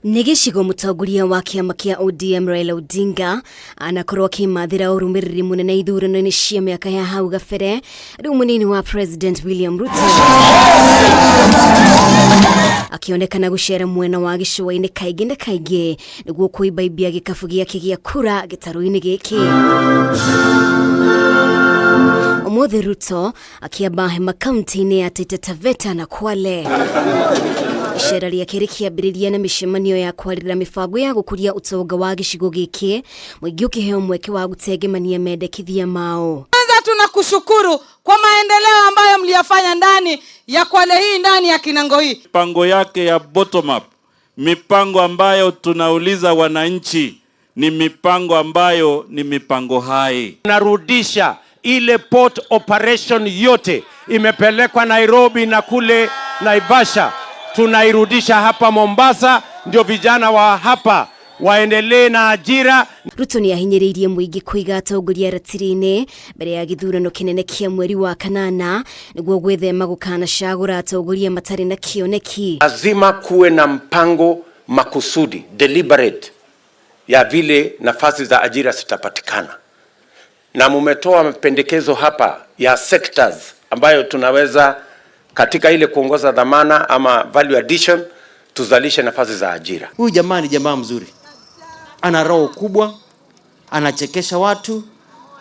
Nĩ gĩcigo mũtongoria wa kĩama kĩa ODM Raila Odinga anakorwo akĩmathĩra ũrũmĩrĩri mũnene ithurano-inĩ cia mĩaka ya hau gabere. Rĩu mũnini wa President William Ruto akĩonekana gũcera mwena wa gĩcũa-inĩ kaingĩ na kaingĩ nĩguo kũimbaimbia gĩkabu gĩake gĩa kura gĩtarũ-inĩ gĩkĩ. Ũmũthĩ Ruto akĩamba hema kaunti-inĩ ya Taita Taveta na Kwale. Icera rĩake rĩkĩambĩrĩria na mĩcemanio ya kwarĩrĩra mĩbango ya gũkũria ũtonga wa gĩcigo gĩkĩ, mũingĩ ũkĩheo mweke wa gũtengemania mendekithia mao. Kwanza tunakushukuru kwa maendeleo ambayo mliyafanya ndani ya Kwale hii, ndani ya Kinango hii. Mipango yake ya bottom up, mipango ambayo tunauliza wananchi, ni mipango ambayo ni mipango hai. Narudisha ile port operation yote imepelekwa Nairobi na kule Naivasha, tunairudisha hapa Mombasa, ndio vijana wa hapa waendelee na ajira. Ruto nĩ ahinyĩrĩirie mũingĩ kũiga atongoria ratiri-inĩ mbere ya gĩthurano kĩnene kĩa mweri wa kanana nĩguo gwĩthema gũkanacagũra atongoria matarĩ na kĩoneki. Lazima kuwe na mpango makusudi deliberate ya vile nafasi za ajira zitapatikana, na mumetoa mapendekezo hapa ya sectors ambayo tunaweza katika ile kuongoza dhamana ama value addition tuzalishe nafasi za ajira. Huyu jamaa ni jamaa mzuri, ana roho kubwa, anachekesha watu,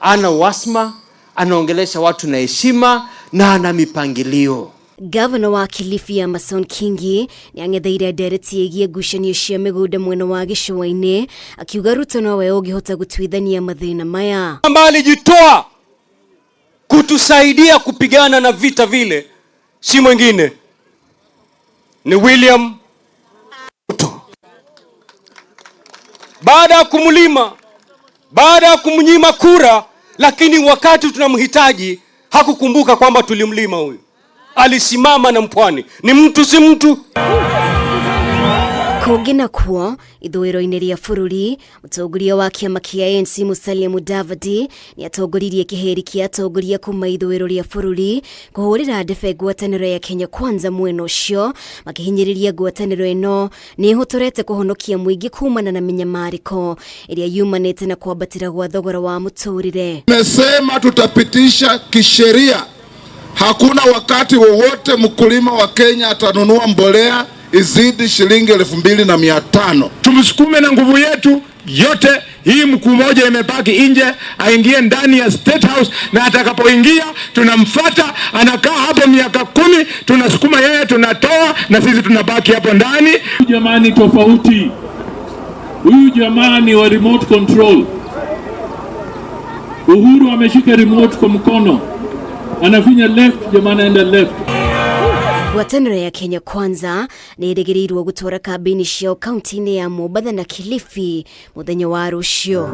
ana wasma, anaongelesha watu na heshima na ana mipangilio. Gavana wa Kilifi Amason Kingi nĩ ang'etheire ndereti ĩgiĩ ngucanio cia mĩgũnda mwena wa gĩcũa-inĩ, akiuga Ruto nowe ũngĩhota gũtuithania mathĩna maya. Ambaye alijitoa kutusaidia kupigana na vita vile si mwingine ni William Ruto. Baada ya kumlima, baada ya kumnyima kura, lakini wakati tunamhitaji hakukumbuka kwamba tulimlima huyu. Alisimama na mpwani. Ni mtu si mtu. Kũngĩ nakuo ithũĩro-inĩ rĩa bũrũri, mũtongoria wa kĩama kĩa ANC Musalia Mudavadi nĩ atongoririe kĩhĩri kĩa atongoria kuma ithũĩro rĩa bũrũri kũhũrĩra ndebe ngwatanĩro ya Kenya Kwanza mwena ũcio, makĩhinyĩrĩria ngwatanĩro ĩno nĩ ĩhotorete kũhonokia mũingĩ kumana na mĩnyamarĩko ĩrĩa yumanĩte na kwambatĩra gwa thogora wa mũtũrĩre. Tumesema tutapitisha kisheria, hakuna wakati wowote mkulima wa Kenya atanunua mbolea izidi shilingi 2,500. Tumsukume na nguvu yetu yote. Hii mkuu mmoja imebaki nje, aingie ndani ya State House, na atakapoingia tunamfuata, anakaa hapo miaka 10, tunasukuma yeye, tunatoa na sisi tunabaki hapo ndani. Jamani, tofauti huyu jamaa ni wa remote control. Uhuru ameshika remote kwa mkono, anafinya left, jamaa anaenda left. Ngwatanĩro ya Kenya Kwanza nĩ ĩrĩgĩrĩirwo gũtwara kambĩini ciao kaunti-inĩ ya Mombatha na Kilifi mũthenya wa rũciũ.